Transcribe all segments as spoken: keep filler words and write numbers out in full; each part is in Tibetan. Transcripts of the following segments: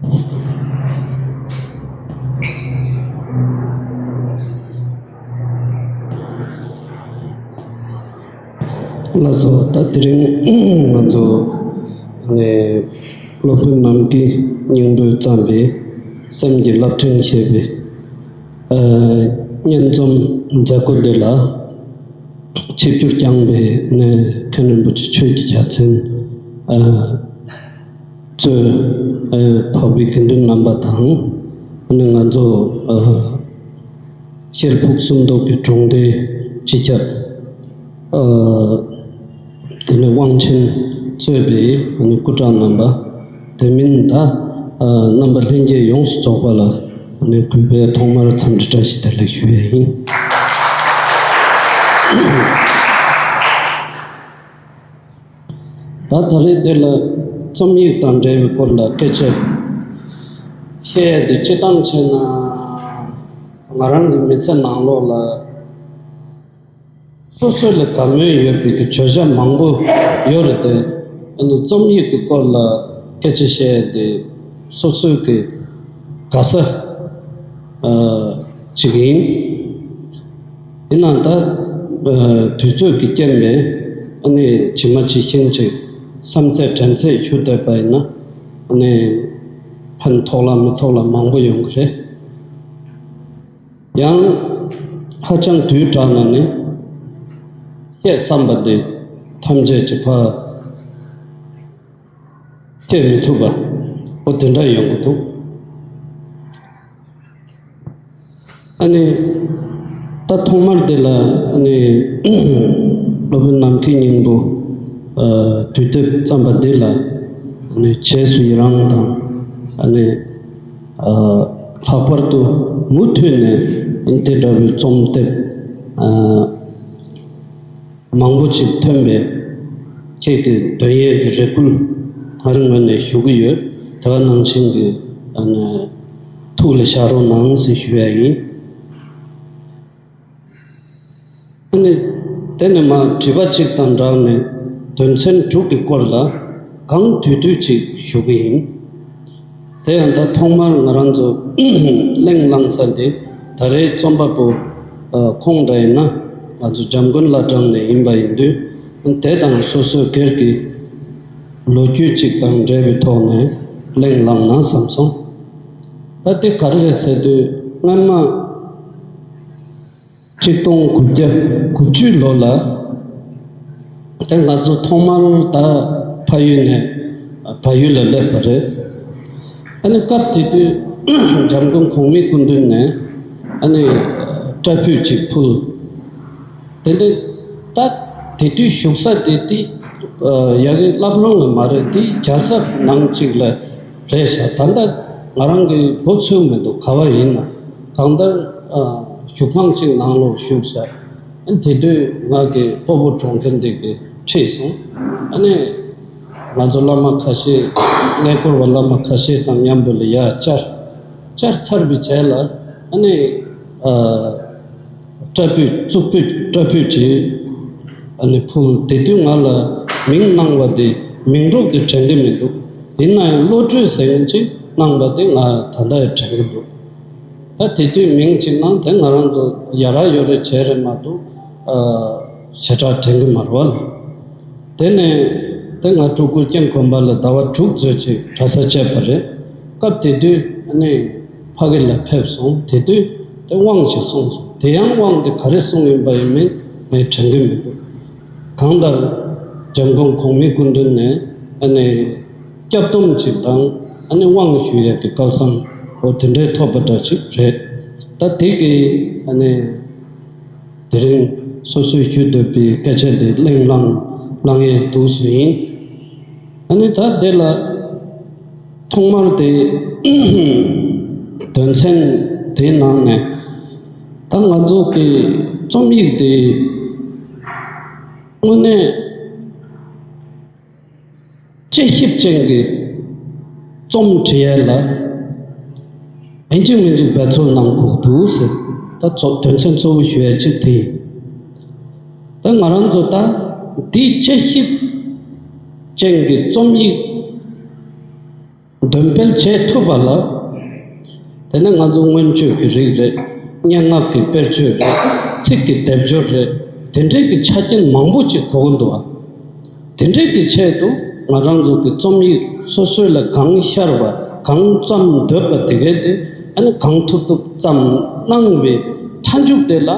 ལགས་སོ། ད་དེ་རིང་ང་ཚོ་ནས་སློབ་དཔོན་ནམ་མཁའི་སྙིང་པོས་བརྩམས་པའི་སེམས་ཀྱི་རླབས་ཕྲེང་ཞེས་པའི་ཨ་སྙན་རྩོམ་མཛད་སྒོ་འདི་ལ་ཆིབས་བསྒྱུར་བསྐྱངས་པའི་ནས་མཁན་རིན་པོ་ཆེ་ཆོས་ཀྱི་རྒྱལ་མཚན་ཨ་གཙོས་ཨ་འཕགས་པའི་དགེ་འདུན་རྣམ་པ་དང་ཨ་ནི་ང་ཚོ་ཨ་ཤེལ་ཕུག་སུམ་མདོ་གི་གྲོང་སྡེ་སྤྱི་ཁྱབ་ཨ་དེ་ནས་དབང་ཆེན་གཙོས་པའི་ཨ་ནི་སྐུ་དྲག་རྣམ་པ། དེ་མིན་ད་ཨ་རྣམ་པ་ལྷན་རྒྱས་ཡོངས་སུ་རྫོགས་པ་ལ་ཨ་ནི་གུས་པས་ཐོག་མར་འཚམས་འདྲི་བཀྲ་ཤིས་བདེ་ལེགས་ཞུ་ཡས་ཡིན། ད་ད་རེས་འདི་ལ་རྩོམ་ཡིག་དང་འབྲེལ་བའི་སྐོར་ལ་སྐད་ཆ་བཤད་ཡས་དེ་སྤྱིར་བཏང་བྱས་ན་ང་རང་གི་མི་ཚེ་ནང་ལོགས་ལ་སོ་སོ་ལ་དགའ་མོས་ཡོད་པའི་གི་བརྗོད་བྱ་མང་པོ་ཡོད་རེད་དེ། ཨ་ནི་རྩོམ་ཡིག་གི་སྐོར་ལ་སྐད་ཆ་བཤད་ཡས་དེ་སོ་སོའི་གི་དགའ་ས་ཨ་ཅིག་ཡིན། ཡིན་ནའང་ད་ཨ་དུས་ཚོད་ཀྱི་རྐྱེན་པས་ཨ་ནི་ཇི་མ་ཇི་བཞིན་ཅིག་བསམ་ཚད་དྲན་ཚད་ཞུ་བསྡད་པ་ཡིན་ན་ཨ་ནི་ཕན་ཐོགས་ལ་མི་ཐོགས་ལ་མང་པོ་ཡོང་གི་རེད། ཡང་ཧ་ཅང་དུས་དྲགས་ན་ནི་བཤད་བསམ་པ་འདི་ཐམས་ཅད་ཀྱི་ཕར་བཤད་མི་ཐུབ་པ་འོ་དེ་འདྲ་ཡོང་གི་འདུག་ཨ་ནི་ད་ཐོག་མར་འདི་ལ་ཨ་ནི་སློབ་དཔོན་ནམ་མཁའི་སྙིང་པོ་ཨ་དུས་དེབ་བརྩམས་པ་འདི་ལ་ཨ་ནི་རྗེས་སུ་ཡི་རང་དང་ཨ་ནི་ཨ་ལྷག་པར་དུ་མུ་མཐུད་ནས་ཨ་ནི་དེ་འདྲ་བའི་རྩོམ་དེབ་ཨ་མང་པོ་ཅིག་ཐོན་པའི་ཁྱེད་ཀྱི་འདོན་ཡས་ཀྱི་རེ་སྐུལ་ང་རང་ངོས་ནས་ཞུ་གི་ཡོད། དེ་ག་ནང་བཞིན་གྱི་ཨ་ནི་ཐུགས་ལ་བཞག་རོགས་གནང་ཟེར་ཞུ་ཡ་ཡིན། ཨ་ནི་དེ་ནས་མར་དྲི་བ་གཅིག་དང་སྦྲགས་ནས་དོན་ཚན་དྲུག་གི་སྐོར་ལ་གང་དུས་དུས་ཅིག་ཞུ་གི་ཡིན། དེ་ཡང་ད་ཐོག་མར་ང་རང་ཚོ་གླེང་བསླངས་ས་འདི་ད་རེས་རྩོམ་པ་པོ་ཨ་ཁོང་འདྲ་ཡིན་ན་ང་ཚོ་འཇམ་མགོན་བླ་བྲང་ནས་ཡིན་པ་ཡིན་དུས་དེ་དང་སོ་སོའི་སྒེར་གྱི་ལོ་རྒྱུས་གཅིག་དང་འབྲེལ་བའི་ཐོག་ནས་གླེང་བསླངས་ན་བསམ་སོང་། ད་དེ་ག་རེ་རེད་ཟེར་དུས་སྔོན་མ། ཆིག་སྟོང་དགུ་བརྒྱ་དགུ་བཅུ་ལོ་ལ་དེ་ང་ཚོ་ཐོག་མར་ད་ཕ་ཡུལ་ནས་བལ་ཡུལ་ལ་སླེབས་པ་རེད། ཨ་ནི་སྐབས་དེ་དུས་འཇམ་མགོན་གོང་མའི་སྐུ་མདུན་ནས་ཨ་ནི་སྐྲ་ཕུད་ཅིག་ཕུལ། དེ་ནས་ད་དེ་དུས་བཞུགས་ས་དེ་དེ་ཡ་གི་བླ་བྲང་ལ་མ་རེད། དེ་རྒྱལ་ས་ནང་གཅིག་ལ་རེད་ཤག་ད་ལྟ་ང་རང་གི་འབོད་ཚོད་མི་འདུག་ག་བ་ཡིན་ན་གང་ལྟར། བཞུགས་ཁང་གཅིག་ནང་ལོགས་བཞུགས་ས། དེ་དུས་ང་གི་སྤོ་བོ་གྲོངས་མཁན་དེ་གི་ཁྲིད་སོང་། ཨ་ནི་ང་ཚོ་བླ་མ་ཁ་ཤས་གནས་སྐོར་བ་བླ་མ་ཁ་ཤས་དང་མཉམ་པོ་ལ་ཡར་བཅར། བཅར་ཚར་བའི་རྗེས་ལ་ཨ་ནི་སྐྲ་ཕུད་གཙུག་ཕུད་སྐྲ་ཕུད་བྱས། ཨ་ནི་ཕུལ། དེ་དུས་ང་ལ་མིང་གནང་བ་དེ་མིང་སྒྲོག་དེ་དྲན་གི་མི་འདུག་ཡིན་ན་ཡང་བློ་གྲོས་ཟེར་མཁན་ཅིག་གནང་བ་དེ་ང་ད་ལྟ་ཡང་དྲན་གི་འདུག་ད་དེ་དུས་མིང་གཅིག་ནང་དེ་ང་རང་ཚོ་ཡ་ར་ཡོ་རེ་བྱས་རེད་མ་གཏོགས་ཨ་ཞེ་དྲག་དྲན་གི་མ་རེད་བ། དེ་ནས་དེ་ང་སྤྲུལ་སྐུ་རྐྱེན་གོན་པ་ལ་ཟླ་བ་དྲུག་ཙམ་ཅིག་གྲྭ་ས་བཅད་པ་རེད། སྐབས་དེ་དུས་ཨ་ནི་ཕ་གི་ལ་ཕེབས་སོང་། དེ་དུས་དེ་དབང་ཞིག་གསུངས་སོང་། དེ་ཡང་དབང་དེ་ག་རེ་གསུངས་ཡིན་པ་ཡིན་མིན་ངས་དྲན་གི་མི་འདུག་གང་ལྟར་འཇམ་མགོན་གོང་མའི་སྐུ་མདུན་ནས་ཨ་ནི་སྐྱབས་སྡོམ་ཅིག་དང་ཨ་ནི་དབང་ཞུ་ཡག་གི་སྐལ་བཟང་འོ་དེ་འདྲའི་ཐོབ་པ་འདྲ་ཅིག་རེད། ད་དེ་གི་ཨ་ནི་དེ་རིང་སོ་སོས་ཞུ་འདོད་པའི་སྐད་ཆ་དེ་གླེང་བསླང་གནང་ཡས་འདུག་ཟེར་ཡིན། ཨ་ནི་ད་དེ་ལ་ཐོག་མར་དེ་དོན་ཚན་དེའི་ནང་ནས་ད་ང་ཚོ་གི་རྩོམ་ཡིག་དེ་དངོས་གནས་དཔྱད་ཞིབ་ཅན་གྱི་རྩོམ་འབྲི་ཡས་ལ་ཡིན་གཅིག་མིན་གཅིག་འབད་རྩོལ་གནང་དགོས་འདུག་ཟེར། ད་གཙོ་དོན་ཚན་གཙོ་བོ་ཞུ་ཡས་གཅིག་དེ་ཡིན། ད་ང་རང་ཚོ་ད་འདི་དཔྱད་ཞིབ་ཅན་གྱི་རྩོམ་ཡིག་ འདོན་སྤེལ་བྱེད་ཐུབ་པ་ལ། དེ་ནས་ང་ཚོ་མངོན་བརྗོད་ཀྱི་རིགས་རེད། སྙན་ངག་གི་དཔེར་བརྗོད་རེད། ཚིག་གི་སྡེབ་སྦྱོར་རེད། དེ་འདྲའི་གི་ཆ་རྐྱེན་མང་པོ་ཅིག་དགོས་ཀྱི་འདུག་བ། དེ་འདྲའི་གི་ཆེད་དུ་ང་རང་ཚོ་གི་རྩོམ་ཡིག་སོ་སོའི་ལ་གང་ཤར་བ་གང་བརྩམས་འདོད་པ་དེ་གས་དེ་ཨ་ནི་གང་ཐུབ་ཐུབ་བརྩམས་གནང་བའི་མཐའ་མཇུག་དེ་ལ་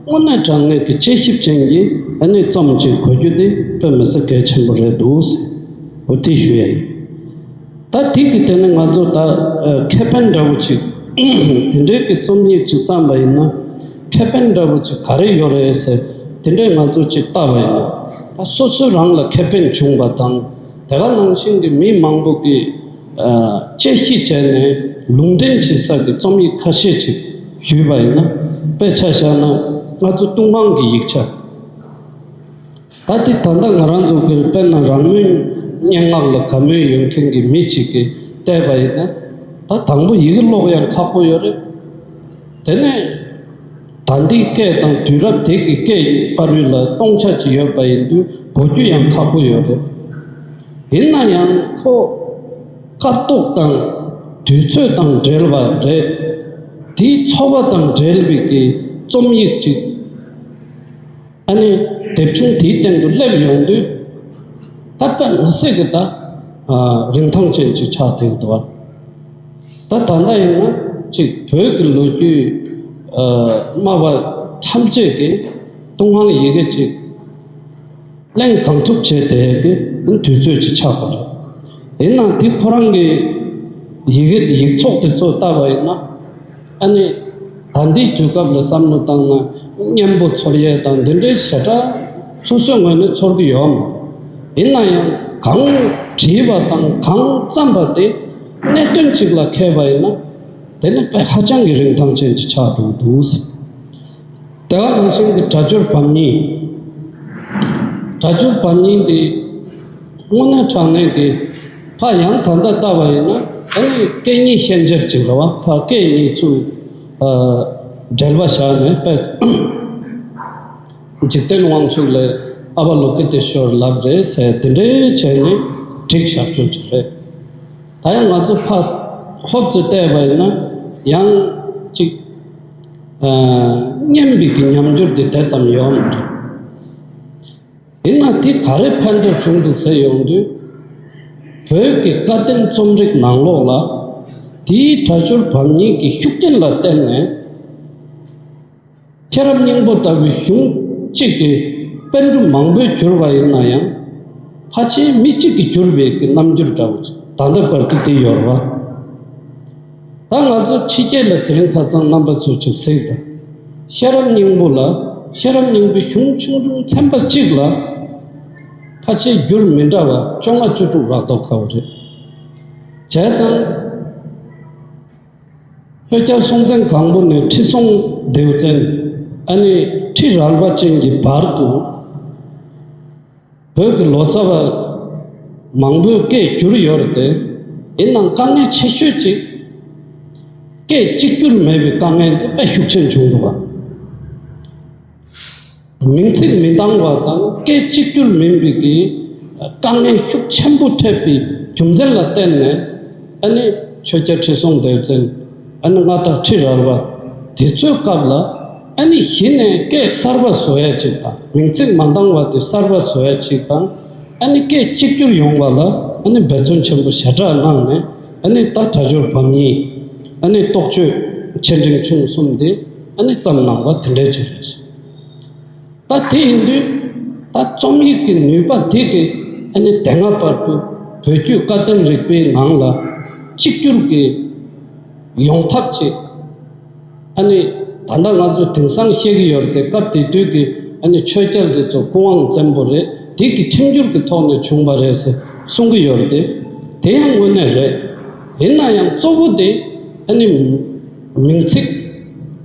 དངོས་གནས་དྲང་གནས་ཀྱི་དཔྱད་ཞིབ་ཅན་གྱི་ཨ་ནི་རྩོམ་ཅིག་དགོས་རྒྱུ་དེ་དཔེ་མི་སྲིད་གལ་ཆེན་པོ་རེད་འདུག་ཟེར། འོ་དེ་ཞུ་ཡ་ཡིན། ད་དེ་གི་དེ་ནི་ང་ཚོ་ད་ཨ་ཁེ་ཕན་འདྲ་བོ་ཅིག་དེ་འདྲའི་གི་རྩོམ་ཡིག་ཅིག་བརྩམས་པ་ཡིན་ན་ཁེ་ཕན་འདྲ་བོ་ཅིག་ག་རེ་ཡོད་རེད་ཟེར་དེ་འདྲའི་ང་ཚོ་ཅིག་བལྟ་བ་ཡིན་ན་ད་སོ་སོ་རང་ལ་ཁེ་ཕན་བྱུང་བ་དང་དེ་ག་ནང་བཞིན་གྱི་མི་མང་པོ་གིས་ཨ་དཔྱད་ཞིབ་བྱས་ནས་ལུང་འདྲེན་བྱེད་ས་གི་རྩོམ་ཡིག་ཁ་ཤས་ཅིག་ཞུས་པ་ཡིན་ན་དཔེ་ཆ་བཞག་ན་ང་ཚོ་ཏུན་ཧོང་གི་ཡིག་ཆ། ད་དེ་ད་ལྟ་ང་རང་ཚོ་གི་དཔེར་ན་རང་མོས་སྙན་ངག་ལ་དགའ་མོས་ཡོད་མཁན་གྱི་མི་གཅིག་གིས་བལྟས་པ་ཡིན་ན་ད་དང་པོ་ཡི་གེ་ཀློག་ཡང་ཁག་པོ་ཡོད་རེད། དེ་ནས་ད་ལྟའི་སྐད་དང་དུས་རབས་དེ་གི་སྐད་བར་ལ་སྟོང་ཆ་ཅིག་ཡོད་པ་ཡིན་དུས་གོ་རྒྱུ་ཡང་ཁག་པོ་ཡོད་རེད། ཡིན་ན་ཡང་ཁོ་སྐབས་ཐོག་དང་དུས་ཚོད་དང་འབྲེལ་བ་རེད། དེའི་ཚོར་བ་དང་འབྲེལ་བའི་གི་རྩོམ་ཡིག་ཅིག་ཨ་ནི་དེབ་ཆུང་དེའི་སྟེང་དུ་སླེབས་ཡོང་དུས་ད་དཔེ་མི་སྲིད་ཀྱི་ད་ཨ་རིན་ཐང་ཅན་ཅིག་ཆགས་བསྡད་ཀྱི་འདུག་བ། ད་ད་ལྟ་ཡིན་ན་ཅིག་བོད་ཀྱི་ལོ་རྒྱུས་ཨ་སྨྲ་བ་ཐམས་ཅད་ཀྱིས་ཏུན་ཧོང་ཡི་གེ་ཅིག་གླེང་གང་ཐུབ་བྱས་བསྡད་ཀྱི་དུས་ཚོད་ཅིག་ཆགས་པ་རེད། ཡིན་ནའང་དེ་ཁོ་རང་གི་ཡི་གེ་ཡིག་ཚོགས་དེ་ཚོ་ལྟ་བ་ཡིན་ན། ཨ་ནི། ད་ལྟའི་དུས་སྐབས་ལ་བསམ་བློ་བཏང་ན་སྙན་པོ་ཚོར་ཡས་དང་འདི་འདྲའི་ཞེ་དྲག་སོ་སོའི་ངོས་ནས་ཚོར་གྱི་ཡོད་མོད། ཡིན་ན་ཡང་གང་བྲིས་པ་དང་གང་བརྩམས་པ་དེ་གནད་དོན་གཅིག་ལ་འཁེལ་བ་ཡིན་ན་དེ་ནི་དཔེ་ཧ་ཅང་གི་རིན་ཐང་ཅན་ཅིག་ཆགས་འགྲོ་གི་འདུག་ཟེར། དེ་ག་ནང་བཞིན་གྱི་སྒྲ་སྦྱོར་བམ་གཉིས། སྒྲ་སྦྱོར་བམ་གཉིས་འདི་དངོས་གནས་དྲང་གནས་ཀྱི་ཕ་ཡང་ད་ལྟ་ལྟ་བ་ཡིན་ན་ཨ་ནི་སྐད་གཉིས་ཤན་སྦྱར་ཅིག་རེད་བ། ཕ་སྐད་གཉིས་ཚུར་ཨ་འབྲེལ་བ་བཞག་ནས་དཔེ་འཇིག་རྟེན་དབང་ཕྱུག་ལས་ཨ་བ་ལོ་ཀི་ཏེ་ཤོར་ལབ་རེད་ཟེར་དེ་འདྲའི་བྱས་ནས་བསྒྲིགས་བཞག་ཚུལ་ཅིག་རེད། ད་ཡང་ང་ཚོ་ཕ་ཧོབ་ཙེ་བལྟས་པ་ཡིན་ན་ཡང་ཅིག་ཨ་སྙན་པའི་གི་ཉམས་འགྱུར་འདི་དེ་ཙམ་ཡོད་མ་རེད། ཡིན་ན་དེ་ག་རེ་ཕན་ཐོགས་བྱུང་འདུག་ཟེར་ཡོང་དུས། བོད་ཀྱི་བཀའ་བསྟན་རྩོམ་རིག་ནང་ལོགས་ལ་དེའི་སྒྲ་སྦྱོར་བམ་གཉིས་ཀྱི་ཤུགས་རྐྱེན་ལ་བརྟེན་ནས་ཤེས་རབ་སྙིང་པོ་ལྟ་བུའི་གཞུང་གཅིག་གི་པཎ་གྲུབ་མང་པོས་བསྒྱུར་བ་ཡིན་ན་ཡང་ཕལ་ཆེར་མི་གཅིག་གིས་བསྒྱུར་བའི་གི་རྣམ་འགྱུར་འདྲ་བོ་ཅིག་ད་ལྟ་བར་དུ་དེ་ཡོད་རེད་བ། ད་ང་ཚོ་ཕྱི་རྒྱལ་ལ་དེ་རིང་ཁ་སང་རྣམ་པ་ཚོས་ཅིག་གཟིགས་དང་། ཤེས་རབ་སྙིང་པོ་ལ་ཤེས་རབ་སྙིང་པོའི་གཞུང་ཆུང་ཆུང་ཚན་པ་གཅིག་ལ་ཕལ་ཆེར་འགྱུར་མི་འདྲ་བ་བཅོ་ལྔ་བཅུ་དྲུག་རག་མདོག་ཁ་པོ་རེད། བྱས་ཙང་ཆོས་རྒྱལ་སྲོང་བཙན་སྒམ་པོ་ནས་ཁྲི་སྲོང་ལྡེའུ་བཙན་ཨ་ནི་ཁྲི་རལ་པ་ཅན་གྱི་བར་དུ། བོད་ཀྱི་ལོ་ཙཱ་བ་མང་པོས་སྐད་བསྒྱུར་ཡོད་རེད་དེ། ཡིན་ནའང་དཀའ་ངལ་ཆེ་ཤོས་ཅིག་སྐད་གཅིག་གྱུར་མེད་པའི་དཀའ་ངལ་དེ་དཔེ་ཤུགས་ཆེན་བྱུང་འདུག་བ། མིང་ཚིག་མི་འདང་བ་དང་སྐད་གཅིག་གྱུར་མིན་པའི་གི་དཀའ་ངལ་ཤུགས་ཆེན་པོ་འཕྲད་པའི་རྒྱུ་མཚན་ལ་བརྟེན་ནས་ཨ་ནི་ཆོས་རྒྱལ་ཁྲི་སྲོང་ལྡེའུ་བཙན། ཨ་ནི་མངའ་བདག་ཁྲི་རལ་པ་དེ་ཚོའི་སྐབས་ལ་ཨ་ནི་གཞི་ནས་སྐད་གསར་པ་བཟོ་ཡ་ཅིག་དང་མིང་ཚིག་མ་འདང་བ་དེ་གསར་པ་བཟོ་ཡ་ཅིག་དང་ཨ་ནི་སྐད་གཅིག་གྱུར་ཡོང་བ་ལ་ཨ་ནི་འབད་བརྩོན་ཆེན་པོ་ཞེ་དྲག་གནང་ནས་ཨ་ནི་ད་སྒྲ་སྦྱོར་བམ་གཉིས་ཨ་ནི་རྟོགས་བརྗོད་ཆེ་འབྲིང་ཆུང་གསུམ་དེ་ཨ་ནི་བརྩམས་གནང་བ་དེ་འདྲའི་ཅིག་རེད། ད་དེ་ཡིན་དུས་ད་རྩོམ་ཡིག་གི་ནུས་པ་དེ་གི་ཨ་ནི་དེ་སྔ་བར་དུ་བོད་བརྒྱུད་བཀའ་བསྟན་རིག་པའི་ནང་ལ་གཅིག་གྱུར་གྱི་ཡོང་ཐབས་ཅིག་ཨ་ནི་ད་ལྟ་ང་ཚོ་དེང་སང་བཤད་ཀྱི་ཡོད་རེད་དེ། སྐབས་དེ་དུས་ཀྱི་ཨ་ནི་ཆོས་རྒྱལ་དེ་ཚོ་སྐུ་དབང་བཙན་པོ་རེད། དེ་གི་ཁྲིམས་སྒྱུར་གྱི་ཐོག་ནས་བྱུང་བ་རེད་ཟེར་གསུང་གི་ཡོད་རེད་དེ། དེ་ཡང་དངོས་གནས་རེད། ཡིན་ན་ཡང་གཙོ་བོ་དེ་ཨ་ནི་མིང་ཚིག་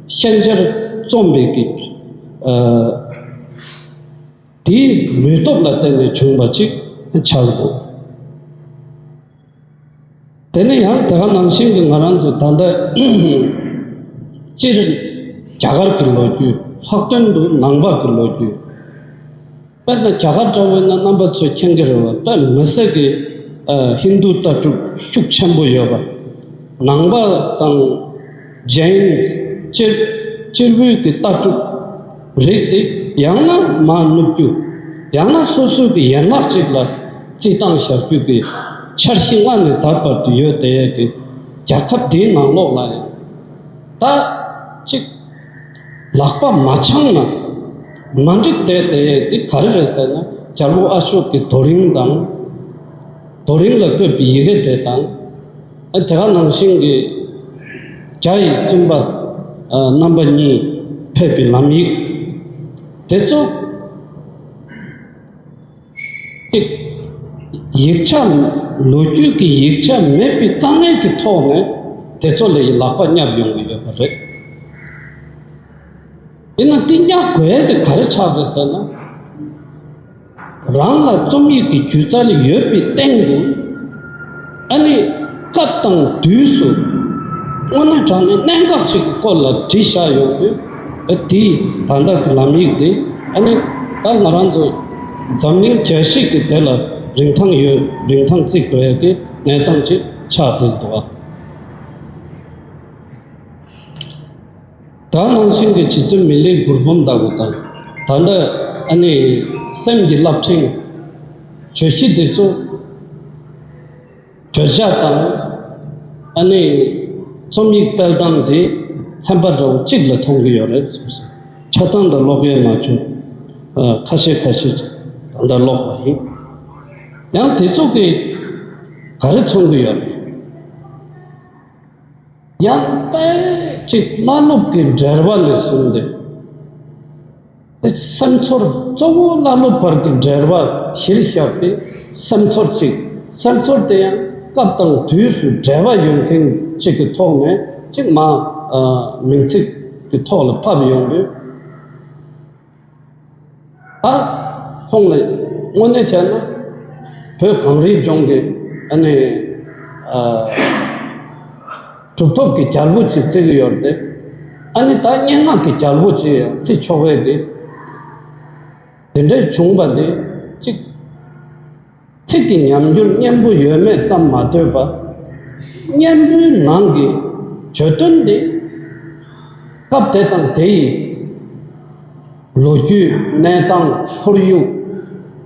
ཤན་སྦྱར་རྩོམ་པའི་གི་ཨ། དེའི་ནུས་སྟོབས་ལ་བརྟེན་ནས་བྱུང་བ་ཅིག་ཆགས་འདུག་དེ་ནས་ཡང་དེ་ག་ནང་བཞིན་གྱི་ང་རང་ཚོ་ད་ལྟ་སྤྱིར་རྒྱ་གར་གྱི་ལོ་རྒྱུས། ལྷག་དོན་དུ་ནང་པ་གི་ལོ་རྒྱུས། དཔེར་ན་རྒྱ་གར་འདྲ་བོ་ཡིན་ན་རྣམ་པ་ཚོས་མཁྱེན་གྱི་རེད་བ། དཔེ་མི་སྲིད་ཀྱི་ ཨ་ཧིན་རྡུ་ལྟ་གྲུབ་ཤུགས་ཆེན་པོ་ཡོད་པ། ནང་པ་དང་ཇེན། སྤྱིར་སྤྱིར་བོད་ཀྱི་ལྟ་གྲུབ་རིགས་དེ་ཡང་ན་མར་ནུབ་རྒྱུ། ཡང་ན་སོ་སོ་གི་ཡན་ལག་ཅིག་ལ་རྩིས་སྟངས་བཞག་རྒྱུ་གི་འཆར་གཞི་སྔ་ནས་དར་བར་དུ་ཡོད་དེ་ཡས་ཀྱི་རྒྱལ་ཁབ་དེའི་ནང་ལོགས་ལ་ཡང་ད་ཅིག་ལག་པ་མ་འཆང་ན་མ་འགྲིག་བསྡད་དེ་ཡས་དེ་ག་རེ་རེད་ཟེར་ན། རྒྱལ་པོ་ཨ་ཤོག་གི་རྡོ་རིང་དང་། རྡོ་རིང་ལ་བཀོད་པའི་ཡི་གེ་དེ་དང་། ཨ་དེ་ག་ནང་བཞིན་གྱི་རྒྱ་ཡི་བཙུན་པ་ཨ་རྣམ་པ་གཉིས་ཕེབས་པའི་ལམ་ཡིག་དེ་ཚོ་གཅིག་ཡིག་ཆ། ལོ་རྒྱུས་ཀྱི་ཡིག་ཆ་མེད་པའི་དཀའ་ངལ་གྱི་ཐོག་ནས་དེ་ཚོ་ལ་ཡི་ལག་པ་བསྙབ་ཡོང་གི་ཡོད་པ་རེད། ཡིན་ན་དེ་བསྙབ་དགོས་དེ་ག་རེ་ཆགས་རེད་ཟེར་ན། རང་ལ་རྩོམ་ཡིག་གི་སྒྱུ་རྩལ་ཡོད་པའི་སྟེང་དུ། ཨ་ནི་སྐབས་དང་དུས་སུ་དངོས་གནས་དྲང་གནས་གནད་འགག་ཅིག་གི་སྐོར་ལ་བྲིས་བཞག་ཡོང་དུས། ཨ་དེའི་ད་ལྟ་གི་ལམ་ཡིག་དེ་ཨ་ནི་ད་ང་རང་ཚོ་འཛམ་གླིང་རྒྱལ་སྤྱི་གི་དེ་ལ་རིན་ཐང་ཡོད། རིན་ཐང་བརྩི་དགོས་ཡ་གི་གནས་སྟངས་ཅིག་ཆགས་བསྡད་འདུག་ཨ། ད་ནང་བཞིན་གྱི་རྗེ་བཙུན་མི་ལའི་མགུར་འབུམ་ལྟ་བུ་དང་། ད་ལྟ་ཨ་ནི་སེམས་ཀྱི་རླབས་ཕྲེང་། བརྗོད་གཞི་འདི་ཚོ་བརྗོད་བྱ་དང་ཨ་ནི་རྩོམ་ཡིག་སྤེལ་སྟངས་དེ་ཚན་པ་འདྲ་བོ་གཅིག་ལ་མཐོང་གི་ཡོད་རེད། ཆ་ཚང་དུ་ཀློག་ཡས་མ་བྱུང་། ཨ་ཁ་ཤས་ཁ་ཤས་ད་ལྟ་ཀློག་པ་ཡིན། ཡང་དེ་ཚོ་གིས་ག་རེ་མཚོན་གྱི་ཡོད་རེད། ཡང་དཔེ་ཅིག་བླ་སློབ་ཀྱི་འབྲེལ་བ་ནས་བཟུང་སྟེ། དེ་སེམས་ཚོར་གཙོ་བོ་བླ་སློབ་བར་གྱི་འབྲེལ་བ་གཞིར་བཞག་སྟེ་སེམས་ཚོར་ཅིག་སེམས་ཚོར་དེ་ཡང་སྐབས་དང་དུས་སུ་འབྲེལ་བ་ཡོད་མཁན་ཅིག་གི་ཐོག་ནས་ཅིག་མ་ཨ་མིང་ཚིག་གི་ཐོག་ལ་ཕབ་ཡོང་དུས། ད་ཁོང་ལ་དངོས་གནས་བྱས་ན་བོད་གངས་རིའི་ལྗོངས་ཀྱི་ཨ་ནི་ཨ་གྲུབ་ཐོབ་ཀྱི་རྒྱལ་པོ་ཅིག་བརྩི་གི་ཡོད་རེད་དེ། ཨ་ནི་ད་སྙན་ངག་གི་རྒྱལ་པོ་ཅིག་ཡང་བརྩི་ཆོག་པས་དེ། དེ་འདྲའི་བྱུང་བ་དེ་གཅིག་ཚིག་གི་ཉམས་འགྱུར་སྙན་པོ་ཡོད་མེད་ཙམ་མ་ལྟོས་པར། སྙན་པོའི་ནང་གི་བརྗོད་དོན་དེ་སྐབས་དེ་དང་དེ་ཡི་ལོ་རྒྱུས། གནས་སྟངས། ཁོར་ཡུག་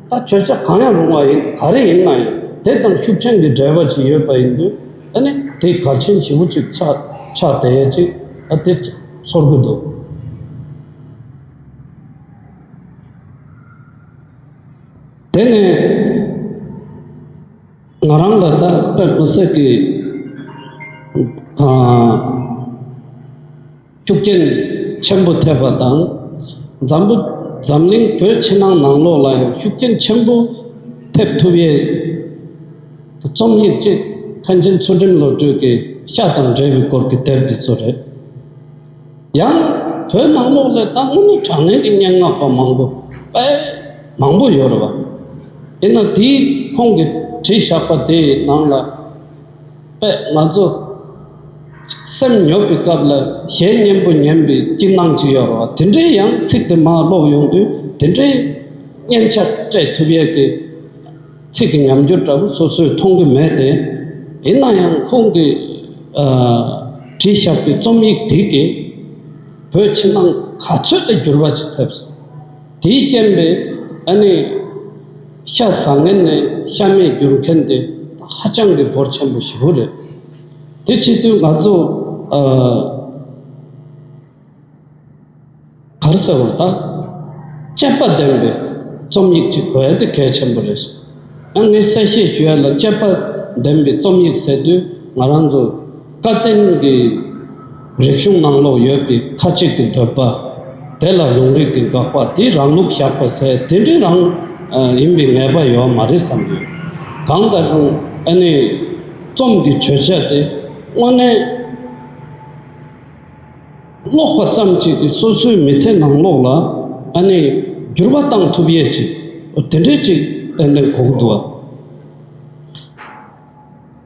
ད་བརྗོད་བྱ་གང་ཡང་རུང་བ་ཡིན། ག་རེ་ཡིན་ན་ཡང་དེ་དང་ཤུགས་ཅན་གྱི་འབྲེལ་བ་ཅིག་ཡོད་པ་ཡིན་དུས། ཨ་ནི་དེ་གལ་ཆེན་ཞེ་པོ་ཅིག་ཆགས་ཆགས་བསྡད་ཡས་ཅིག་ཨ་དེ་ཚོར་གི་འདུག་དེ་ནས་ང་རང་ལ་ད་དཔེ་མི་སྲིད་ཀྱི་ཨ་ཤུགས་རྐྱེན་ཆེན་པོ་ཐེབས་པ་དང་། འཛམ་བུ་འཛམ་གླིང་བོད་ཕྱི་ནང་ནང་ལོགས་ལ་ཡང་ཤུགས་རྐྱེན་ཆེན་པོ་ཐེབས་ཐུབ་ཡས་རྩོམ་ཡིག་ཅིག་མཁན་ཆེན་ཚུལ་ཁྲིམས་བློ་གྲོས་ཀྱི་ཤ་དང་འབྲེལ་བའི་སྐོར་གྱི་དེབ་འདི་ཚོ་རེད། ཡང་བོད་ནང་ལོགས་ལ་ད་དངོས་གནས་དྲང་གནས་ཀྱི་སྙན་ངག་པ་མང་པོ་དཔེ་མང་པོ་ཡོད་རེད་བ། ཡིན་ན་དེའི་ཁོང་གིས་བྲིས་བཞག་པ་དེའི་ནང་ལ་དཔེ་ང་ཚོ་སེམས་ཉོབ་པའི་སྐབས་ལ་གཞས་སྙན་པོ་ཉན་པའི་སྐྱིད་སྣང་ཅིག་ཡོད་རེད་བ། དེ་འདྲའི་ཡང་ཚིག་དེ་མར་ཀློག་ཡོང་དུས་དེ་འདྲའི་སྙན་ཆ་སྤྲད་ཐུབ་ཡས་ཀྱི་ཚིག་གི་ཉམས་འགྱུར་འདྲ་བོ་སོ་སོས་མཐོང་གི་མེད་དེ། ཡིན་ན་ཡང་ཁོང་གིས་ཨ་བྲིས་བཞག་པའི་རྩོམ་ཡིག་དེ་གིས་བོད་ཕྱི་ནང་ག་ཚོད་ལ་འགྱུར་བ་ཅིག་ཐེབས་སོང་། དེའི་རྐྱེན་པས་ཨ་ནི་ཤ་ཟ་མཁན་ནས་ཤ་མེད་འགྱུར་མཁན་དེ་ཧ་ཅང་གི་འབོར་ཆེན་པོ་ཞེ་པོ་རེད། དེ་བྱེད་དུས་ང་ཚོ་ཨ། ག་རེ་ཟེར་བ་ད། དཔྱད་པ་ལྡན་པའི་རྩོམ་ཡིག་ཅིག་དགོས་ཡ་དེ་གལ་ཆེན་པོ་རེད། ཡང་ངས་གསལ་བཤད་ཞུ་ཡ་ལ་དཔྱད་པ་ལྡན་པའི་རྩོམ་ཡིག་ཟེར་དུས་ང་རང་ཚོ་བཀའ་བསྟན་གྱི་རིག་གཞུང་ནང་ལོགས་ཡོད་པའི་ཁ་ཅིག་གི་འདོད་པ། དེ་ལ་ལུང་རིགས་ཀྱི་དགག་པ། དེའི་རང་ལུགས་བཞག་པ་ཟེར་དེ་འདྲའི་རང་ཡིན་པའི་ངེས་པ་ཡོད་མ་རེད་བསམ་གྱི། གང་ལྟར་རུང་ཨ་ནི་རྩོམ་གྱི་བརྗོད་བྱ་དེ་དངོས་གནས། ཀློག་པ་ཙམ་གཅིག་གིས་སོ་སོའི་མི་ཚེ་ནང་ལོགས་ལ་ཨ་ནི་འགྱུར་བ་བཏང་ཐུབ་ཡས་ཅིག་དེ་འདྲའི་ཅིག་ཏན་ཏན་དགོས་ཀྱི་འདུག་བ།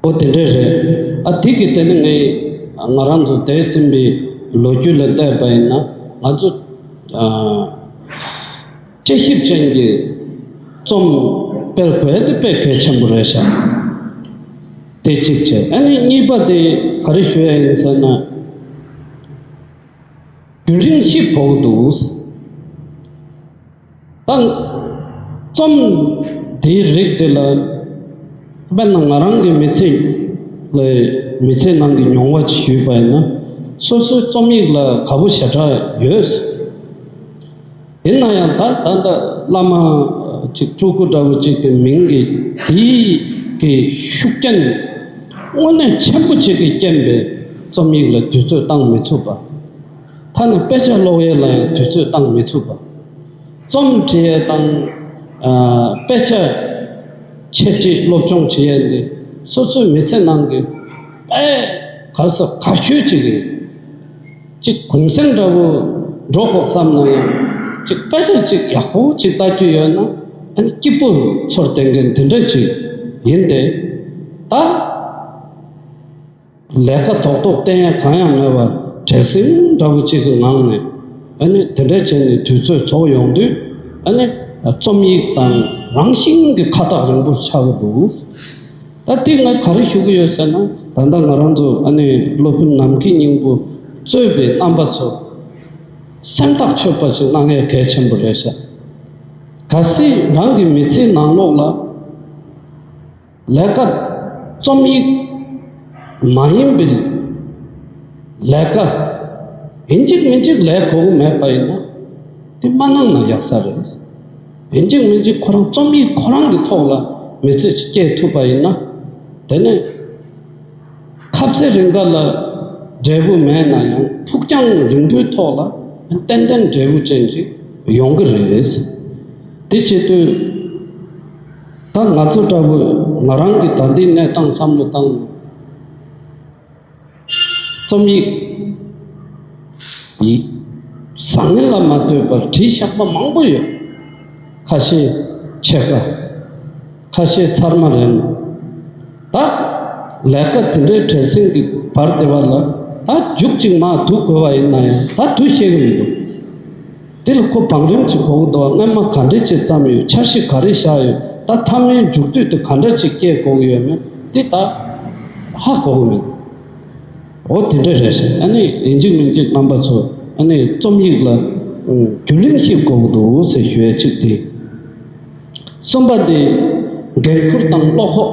འོ་དེ་འདྲས་རེད། ཨ་དེ་གི་དེ་ནི་ངས་ང་རང་ཚོ་འདས་ཟིན་པའི་ལོ་རྒྱུས་ལ་བལྟས་པ་ཡིན་ན་ང་ཚོ་ཨ། དཔྱད་ཞིབ་ཅན་གྱི་རྩོམ་སྤེལ་དགོས་དེ་དཔེ་གལ་ཆེན་པོ་རེད་ཤག་དེ་གཅིག་བྱས། ཨ་ནི་གཉིས་པ་དེ་ག་རེ་ཞུ་ཡ་ཡིན་ཟེར་ན། རྒྱུན་རིང་ཞིག་ཕོག་འདུག། ད་རྩོམ་དེའི་རིགས་དེ་ལ། དཔེར་ན་ང་རང་གི་མི་ཚེ་ལ། མི་ཚེ་ནང་གི་མྱོང་བ་ཅིག་ཞུས་པ་ཡིན་ན། སོ་སོའི་རྩོམ་ཡིག་ལ་དགའ་པོ་ཞེ་དྲག་ཡོད། ཡིན་ན་ཡང་ད་ད་ལྟ་བླ་མ་ཅིག་སྤྲུལ་སྐུ་འདྲ་བོ་ཅིག་གི་མིང་གི་དེའི་གི་ཤུགས་རྐྱེན་དངོས་གནས་ཆེན་པོ་ཅིག་གི་རྐྱེན་པས་རྩོམ་ཡིག་ལ་དུས་ཚོད་བཏང་མི་ཐུབ་པ། ཐ་ན་དཔེ་ཆ་ཀློག་ཡས་ལ་ཡང་དུས་ཚོད་བཏང་མི་ཐུབ་པ། རྩོམ་འབྲི་ཡས་དང་། ཨ། དཔེ་ཆ་འཆད་ཁྲིད་སློབ་སྦྱོང་བྱེད་ཡས་འདི་སོ་སོའི་མི་ཚེ་ནང་གི་དཔེ་ག་ས་ག་ཤོས་ཅིག་ཡིན། ཅིག་གུང་སེང་འདྲ་བོ་འགྲོ་དགོས་བསམ་ན་ཡང་ཅིག་དཔེ་ཆ་ཅིག་ཡག་པོ་ཅིག་ལྟ་རྒྱུ་ཡོད་ན། ཨ་ནི་སྐྱིད་པོ་ཚོར་བསྡད་མཁན་དེ་འདྲ་ཅིག་ཡིན་ཏེ། ད་ལས་ཀ་རྡོག་རྡོག་བསྟན་ཡ་གང་ཡང་མེད་པར་བྲེལ་ཟིང་འདྲ་བོ་ཅིག་གི་ངང་ནས། ཨ་ནི་དེ་འདྲ་བྱས་ནས་དུས་ཚོད་འཚོགས་ཡོང་དུས། ཨ་ནི་རྩོམ་ཡིག་དང་རང་བཞིན་གྱི་ཁ་ཐག་རིང་པོ་ཆགས་ཀྱི་འདུག། ད་དེ་ང་ག་རེ་ཞུ་གི་ཡོད་ཟེར་ན། ད་ལྟ་ང་རང་ཚོ་ཨ་ནི་སློབ་དཔོན་ནམ་མཁའི་སྙིང་པོ་གཙོས་པའི་རྣམ་པ་ཚོ་སེམས་ཐག་ཆོད་པ་ཞིག་གནང་ཡས་གལ་ཆེན་པོ་རེད་ཤག། གལ་སྲིད་རང་གི་མི་ཚེའི་ནང་ལོགས་ལ་ལས་ཀ། རྩོམ་ཡིག་མ་ཡིན་པའི་ལས་ཀ་ཡིན་གཅིག་མིན་གཅིག་ལས་དགོས་མེད་པ་ཡིན་ན། དེ་མ་གནང་ན་ཡག་ས་རེད། ཡིན་གཅིག་མིན་གཅིག་ཁོ་རང་རྩོམ་ཡིག་ཁོ་རང་གི་ཐོག་ལ་མི་ཚེ་ཅིག་སྐྱེལ་ཐུབ་པ་ཡིན་ན། དེ་ནས་ཁ་ཟས་རིང་ག་ལ་འབྲས་བུ་མེད་ན་ཡང་ཕུགས་རྒྱང་རིང་པོའི་ཐོག་ལ་ཏན་ཏན་འབྲས་བུ་ཅན་ཅིག་ཡོང་གི་རེད། དེ་བྱེད་དུས། ད་ང་ཚོ་འདྲ་བོ་ང་རང་གི་ད་ལྟའི་གནས་སྟངས་བསམ་བློ་བཏང་ནས། རྩོམ་ཡིག་ཡིག་བཟང་ངན་ལ་མ་ལྟོས་པར་བྲིས་བཞག་པ་མང་པོ་ཡོད། ཁ་ཤས་ཕྱེད་ཀ། ཁ་ཤས་ཚར་མ་རན། ད་ལས་ཀ་དེ་འདྲའི་བྲེལ་ཟིང་གི་བར་དེ་བ་ལ། ད་མཇུག་ཅིག་མར་བསྡུ་དགོས་པ་ཡིན་ན་ཡང་ད་བསྡུ་ཤེས་ཀྱི་མི་འདུག། དེ་ལ་ཁོ་བང་རིམ་ཅིག་དགོས་ཀྱི་འདུག་བ། སྔོན་མ་ག་འདྲ་ཅིག་བརྩམས་ཡོད། འཆར་གཞི་ག་རེ་བཞག་ཡོད། ད་མཐའ་མའི་མཇུག་སྡུད་དེ་ག་འདྲ་ཅིག་སྐྱེལ་དགོས་ཀྱི་ཡོད་མེད་དེ་ད་ཧ་གོ་གི་མེད། འོ་དེ་འདྲ་རེད་ཤག། ཨ་ནི་ཡིན་གཅིག་མིན་གཅིག་རྣམ་པ་ཚོ། ཨ་ནི་རྩོམ་ཡིག་ལ་རྒྱུན་རིང་ཞིག་དགོས་ཀྱི་འདུག་ཟེར་ཞུ་ཡ་གཅིག་དེ། གསུམ་པ་དེ་འགན་ཁུར་དང་བློ་ཁོག།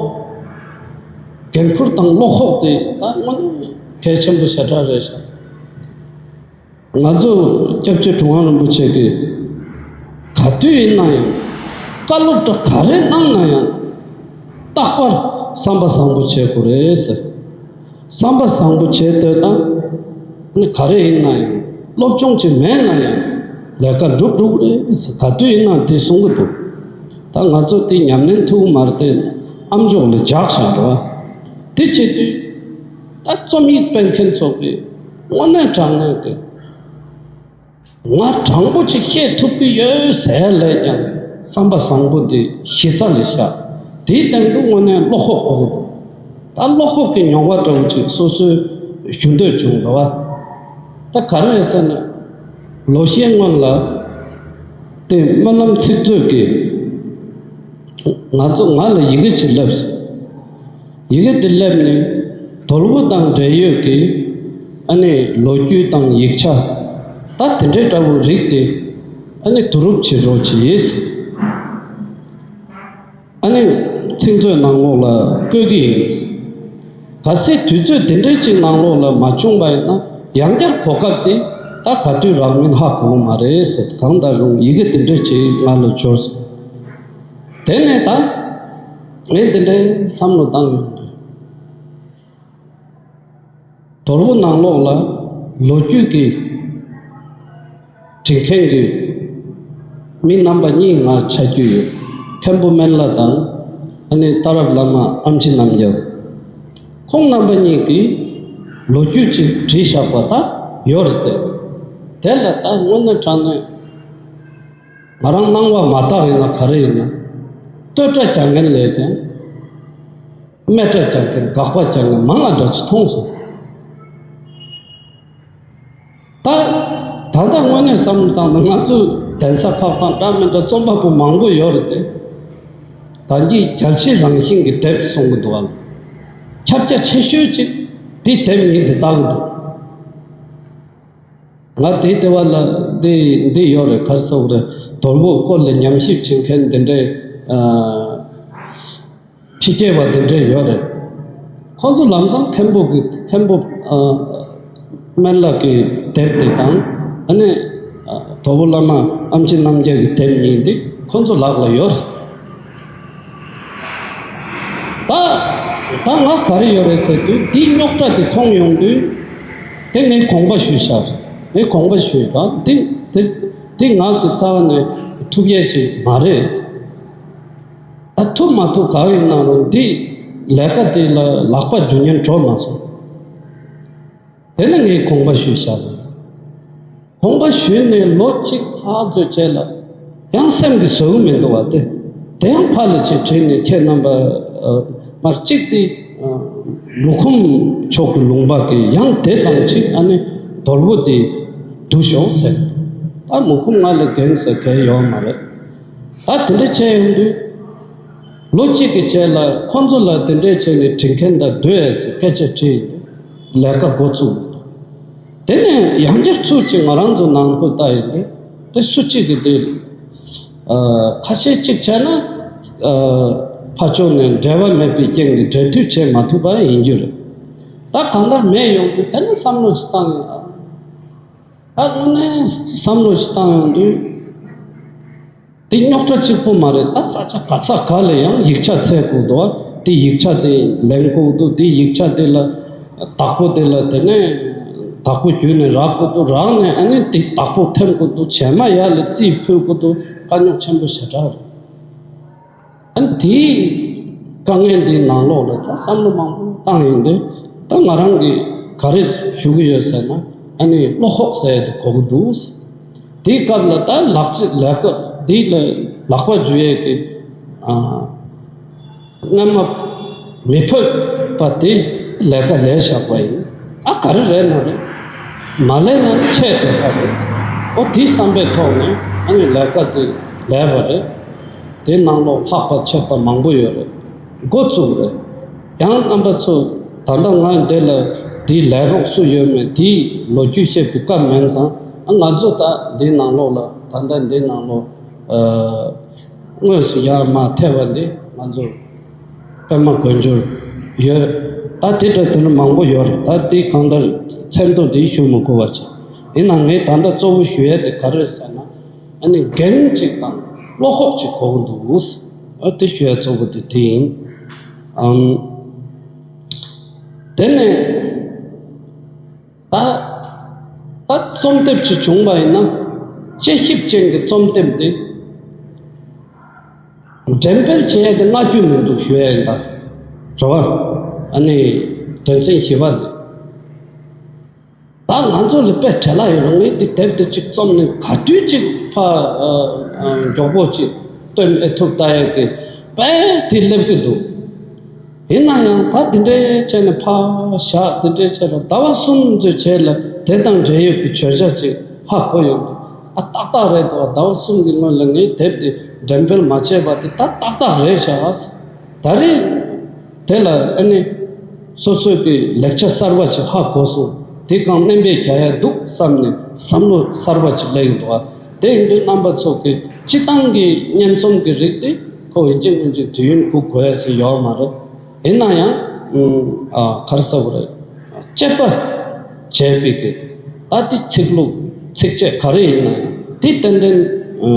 འགན་ཁུར་དང་བློ་ཁོག་དེ་ད་དངོས་གནས་གལ་ཆེན་པོ་ཞེ་དྲག་རེད་ཤག། ང་ཚོ་སྐྱབས་རྗེ་གྲུབ་དབང་རིན་པོ་ཆེ་གིས་ག་དུས་ཡིན་ན་ཡང་། བཀའ་སློབ་གྲྭ་ག་རེ་གནང་ན་ཡང་། རྟག་པར་བསམ་པ་བཟང་པོ་བྱེད་དགོས་རེད་ཟེར། བསམ་པ་བཟང་པོ་བྱེད་འདོད་ན། ནི་ག་རེ་ཡིན་ན་ཡང་། སློབ་སྦྱོང་ཅིག་མེད་ན་ཡང་། ལས་ཀ་འགྲུབ་འགྲུབ་རེད་ཟེར། ག་དུས་ཡིན་ན་འདི་གསུང་གི་འདུག། ད་ང་ཚོ་དེ་ཉམས་ལེན་ཐུབ་མ་རེད་དེ། ཨམ་ཅོག་ལ་འཇགས་བཞག་འགྲོ་བ། དེ་བྱེད་དུས། ད་རྩོམ་ཡིག་སྤེལ་མཁན་ཚོ་གིས་དངོས་གནས་དྲང་གནས་ཀྱི། ང་དྲང་པོ་ཅིག་བཤད་ཐུབ་ཀྱི་ཡོད་ཟེར་ལས་ཀྱང་བསམ་པ་བཟང་པོ་འདི་གཞི་རྩ་ལ་བཞག། དེའི་སྟེང་དུ་དངོས་གནས་བློ་ཁོག་དགོས་ཀྱི་འདུག། ད་བློ་ཁོག་གི་མྱོང་བ་འདྲ་བོ་ཅིག་སོ་སོས་ཞུ་འདོད་བྱུང་འདུག་བ། ད་ག་རེ་རེད་ཟེར་ན། ལོ་ཤས་སྔོན་ལ་དེ་སྨོན་ལམ་ཚིག་མཛོད་ཀྱིས་ང་ཚོ། ང་ལ་ཡི་གེ་ཅིག་སླེབས་སོང་། ཡི་གེ་དེ་སླེབས་ནས་དོལ་པོ་དང་འབྲེལ་ཡོད་ཀྱི་ཨ་ནི་ལོ་རྒྱུས་དང་ཡིག་ཆ། ད་དེ་འདྲའི་འདྲ་བོ་རིགས་དེ་ཨ་ནི་བསྡུ་རུབ་བྱེད་རོགས་གྱིས། ཨ་ནི་ཚིག་མཛོད་ནང་ལོགས་ལ་བཀོད་ཀྱི་ཡིན། གལ་སྲིད་དུས་ཚོད་དེ་འདྲའི་ཅིག་ནང་ལོགས་ལ་མ་བྱུང་བ་ཡིན་ན། ཡང་བསྐྱར་གོ་སྐབས་དེ་ད་ག་དུས་རག་མིན་ཧ་གོ་གི་མ་རེད་ཟེར། གང་ལྟར་རུང་ཡི་གེ་དེ་འདྲའི་ཅིག་ང་ལ་འབྱོར་སོང་། དེ་ནས་ད་ངས་འདི་འདྲའི་བསམ་བློ་བཏང་ཡོང་དུས། དོལ་པོ་ནང་ལོགས་ལ་ལོ་རྒྱུས་ཀྱི་འབྲི་མཁན་གྱི་མི་རྣམ་པ་གཉིས་ང་ཆ་རྒྱུས་ཡོད། མཁན་པོ་སྨན་བླ་དང་། ཨ་ནི་ཏཱ་རབ་བླ་མ་ཨེམ་ཆི་རྣམ་རྒྱལ། ཁོང་རྣམ་པ་གཉིས་ཀྱིས་ལོ་རྒྱུས་ཅིག་བྲིས་བཞག་པ་ད་ཡོད་རེད་དེ། དེ་ལ་ད་དངོས་གནས་དྲང་གནས། ང་རང་སྣང་བ་མ་དག་ཡིན་ན་ག་རེ་ཡིན་ན། བསྟོད་སྒྲ་རྒྱག་མཁན་ལས་ཀྱང་། སྨད་སྒྲ་རྒྱག་མཁན། དགག་པ་རྒྱག་མཁན་མང་བ་འདྲ་ཅིག་མཐོང་སོང་། ད་ད་ལྟ་དངོས་གནས་བསམ་བློ་བཏང་ན། ང་ཚོའི་གདན་ས་ཁག་དང་འདྲ་མི་འདྲ་རྩོམ་པ་པོ་མང་པོ་ཡོད་རེད་དེ། ད་གིན་རྒྱལ་སྤྱིའི་རང་བཞིན་གྱི་དེབ་གསུང་གི་འདུག་ཨ། ཁྱབ་རྒྱ་ཆེ་ཤོས་ཅིག་དེ་དེབ་གཉིས་འདི་ལྟ་གི་འདུག་ང་དེ་ལྟ་བ་ལ་འདི་འདི་ཡོད་རེད། ག་རེ་ཟེར་དགོས་རེད། དོལ་པོའི་སྐོར་ལ་ཉམས་ཞིབ་བྱེད་མཁན་འདི་འདྲའི་ཨ། ཕྱི་རྒྱལ་བ་འདི་འདྲ་ཡོད་རེད། ཁོང་ཚོ་ལམ་སང་མཁན་པོ་གི་མཁན་པོ་ཨ། སྨན་བླ་གི་དེབ་དེ་དང་ཨ་ནི་ཨ། དོལ་པོ་བླ་མ་ཨེམ་ཆི་རྣམ་རྒྱལ་གྱི་དེབ་གཉིས་འདི་ཁོང་ཚོ་ལག་ལ་ཡོད་རེད། ད་ད་ང་ག་རེ་ཡོད་རེད་ཟེར་དུས། འདིའི་རྙོག་དྲ་དེ་མཐོང་ཡོང་དུས་དེ་ངས་དགོངས་པ་ཞུས་ཤག་ངས་དགོངས་པ་ཞུས་པ་འདི་དེ་དེ་ང་གི་རྩ་བ་ནས་ཐུབ་ཡས་ཅིག་མ་རེད། ད་ཐུབ་མ་ཐུབ་གང་ཡིན་ན་རུང་འདི་ལས་ཀ་དེ་ལ་ལག་པ་འཇུ་ཉན་འགྲོ་མ་སོང་། དེ་ནི་ངས་དགོངས་པ་ཞུས་བཞག་དགོངས་པ་ཞུས་ནས་ལོ་གཅིག་ལྷག་ཙམ་བྱས་ལ་ཡང་སེམས་ཀྱི་བཟོད་མི་འདུག་བ། དེ་དེ་ཡང་ཕར་ལ་ཅིག་དྲིས་ནས། ཁྱེད་རྣམ་པ་ཨ། མར་གཅིག་དེ་ཨ། མུ་ཁུམ་མཆོག་གི་ལུང་པ་གི་ཡང་དེ་དང་གཅིག་ཨ་ནི་དོལ་པོ་དེ་བསྡུ་ཤོག་ཟེར། ད་མུ་ཁུམ་ང་ལ་འགན་ཟེར་གལ་ཡོད་མ་རེད། ད་དེ་འདྲ་བྱས་ཡོང་དུས་ལོ་གཅིག་གི་རྗེས་ལ་ཁོང་ཚོ་ལ་དེ་འདྲ་བྱས་ནས་དྲི་མཁན་དང་སྡོད་ཡས་ཟེར་སྐད་ཆ་དྲིས་ཡོང་དུས་ལས་ཀ་འགོ་བཙུགས། དེ་ནས་ཡང་བསྐྱར་ཚུར་ཅིག་ང་རང་ཚོ་ནང་ཁུལ་ལྟ་ཡོང་དུས་དེ་སུ་གཅིག་གིས་དེ་ཨ། ཁ་ཤས་གཅིག་བྱས་ན་ཨ། ཕར་ཕྱོགས་ནས་འབྲེལ་བ་མེད་པའི་རྐྱེན་གྱིས་འབྲེལ་མཐུད་བྱེད་མ་ཐུབ་པ་ཡིན་རྒྱུ་རེད། ད་གང་ལྟར་མེད་ཡོང་དུས་དེ་ནས་བསམ་བློ་ཞིག་བཏང་ཡོང་། ད་དངོས་གནས་བསམ་བློ་ཞིག་བཏང་ཡོང་དུས། དེ་རྙོག་དྲ་གཅིག་པུ་མ་རེད། ད་ས་ཆ་ག་ས་ག་ལ་ཡང་ཡིག་ཆ་འཚོལ་དགོས་འདུག་དེ་ཡིག་ཆ་དེ་ལེན་དགོས་འདུག་དེ་ཡིག་ཆ་དེ་ལ་བདག་པོ་དེ་ལ་དེ་ནས་བདག་པོ་བརྒྱུད་ནས་རག་དགོས་འདུག་རག་ནས་ཨ་ནི་དེ་བདག་པོ་འཐེན་དགོས་འདུག་བྱེ་མ་ཡར་ལ་རྩིས་ཕུལ་དགོས་འདུག་དཀའ་རྙོག་ཆེན་པོ་ཞེ་དྲག་རེད། ཨ་ནི་དེའི་དཀའ་ངལ་འདིའི་ནང་ལོགས་ལ་ད་བསམ་བློ་མང་པོ་བཏང་ཡོང་དུས། ད་ང་རང་གིས་ག་རེ་ཞུ་གི་ཡོད་ཟེར་ན། ཨ་ནི་བློ་ཁོག་ཟེར་ཡ་དེ་དགོས་ཀྱི་འདུག་དེའི་སྐབས་ལ་ད་ལག་རྗེས་ལས་ཀ་འདི་ལ་ལག་པ་འཇུ་ཡས་ཀྱི་ཨ། སྔ་མ་མི་ཕོད་པ་དེ་ལས་ཀ་ལས་བཞག་པ་ཡིན། ཨ་ག་རེ་རེད་ན་རེད། མ་ལས་ན་ཆད་འགྲོ་ས་རེད། ཨོ་དེའི་བསམ་པའི་ཐོག་ནས་ཨ་ནི་ལས་ཀ་དེ་ལས་པ་རེད། དེ་ནང་ལོགས་ལྷག་པ་ཆད་པ་མང་པོ་ཡོད་རེད། འགོ་བཙུགས་རེད། ཡང་རྣམ་པ་ཚོ་ད་ལྟ་ང་འདི་ལ་དེའི་ལས་རོགས་སུ་ཡོད་མེད་དེའི་ལོ་རྒྱུས་བཤད་པའི་སྐབས་མིན་ཙང་། ང་ཚོ་ད་འདིའི་ནང་ལོགས་ལ་ད་ལྟ་འདིའི་ནང་ལོགས་ཨ། དངོས་སུ་ཡར་མར་ཐེ་བ་འདི་ང་ཚོ་པད་མ་དཀོན་མཆོག་ཡོད། ད་དེ་འདྲ་དེ་འདྲ་མང་པོ་ཡོད་རེད། ད་དེ་གང་ལྟར་མཚན་ཐོ་འདི་ཞུ་མི་དགོས་པ་བྱས། ཡིན་ནའང་ངས་ད་ལྟ་གཙོ་བོ་ཞུ་ཡས་དེ་ག་རེ་རེད་ཟེར་ན། ཨ་ནི་འགན་གཅིག་དང་བློ་ཁོག་གཅིག་དགོས་ཀྱི་འདུག་ཨ་དེ་ཞུ་ཡ་གཙོ་བོ་དེ་དེ་ཡིན། ཨམ། དེ་ནས་ད་ད་རྩོམ་དེབ་ཅིག་བྱུང་བ་ཡིན་ན། དཔྱད་ཞིབ་ཅན་གྱི་རྩོམ་དེབ་དེ་འགྲེམས་སྤེལ་བྱེད་ཡ་དེ་སྔ་རྒྱུ་མི་འདུག་ཞུ་ཡ་ཡིན་ད། རེད་བ། ཨ་ནི་དོན་ཚན་བཞི་པ་དེ། ད་ང་ཚོ་ལ་དཔེ་བྲེལ་བ་ཡོད་རུང་། ངས་འདི་དེབ་འདི་གཅིག་རྩོམ་ནས་ག་དུས་གཅིག་ཕ་ཨ་ཨ་མགྱོགས་པོ་གཅིག་སྟོན་ཨེ་ཐུབ་ལྟ་ཡས་ཀྱི་དཔེ་དེ་སླེབས་ཀྱི་འདུག་ཡིན་ན་ཡང་ད་འདི་འདྲའི་བྱས་ནས་ཕར་བཞག་འདི་འདྲའི་བྱས་ལ་ཟླ་བ་གསུམ་ཙམ་བྱས་ལ་དེ་དང་འབྲེལ་ཡོད་ཀྱི་བརྗོད་བྱ་ཅིག་ཧ་གོ་ཡོང་འདུག་ཨ་ཏག་ཏག་རེད་འདུག་ཟླ་བ་གསུམ་གྱི་སྔོན་ལ་ངས་དེབ་འདི་འགྲེམས་སྤེལ་མ་བྱས་པ་དེ་ད་ཏག་ཏག་རེད་ཤག་ད་རེས་དེ་ལ་ཨ་ནི་སོ་སོའི་གི་ལེགས་ཆ་གསར་པ་ཅིག་ཧ་གོ་སོང་། དེ་གང་སྣོན་པ་རྒྱག་ཡ་འདུག་བསམ་ནས་བསམ་བློ་གསར་པ་ཅིག་སླེབས་ཡོང་འདུག་བ། དེ་ཡིན་དུས་རྣམ་པ་ཚོ་གི་སྤྱི་བཏང་གི་སྙན་རྩོམ་གི་རིགས་དེ་ཁོ་ཡིན་གཅིག་མིན་གཅིག་དུས་ཡུན་སྒུག་དགོས་ཡ་ཟེར་ཡོད་མ་རེད། ཡིན་ན་ཡང་ཨ་ག་རེ་ཟེར་དགོས་རེད། དཔྱད་པ་བྱས་པའི་གི་ད་དེ་ཚིག་ལྷུག་ཚིགས་བཅད་ག་རེ་ཡིན་ན་ཡང་དེ་ཏན་ཏན་ཨ་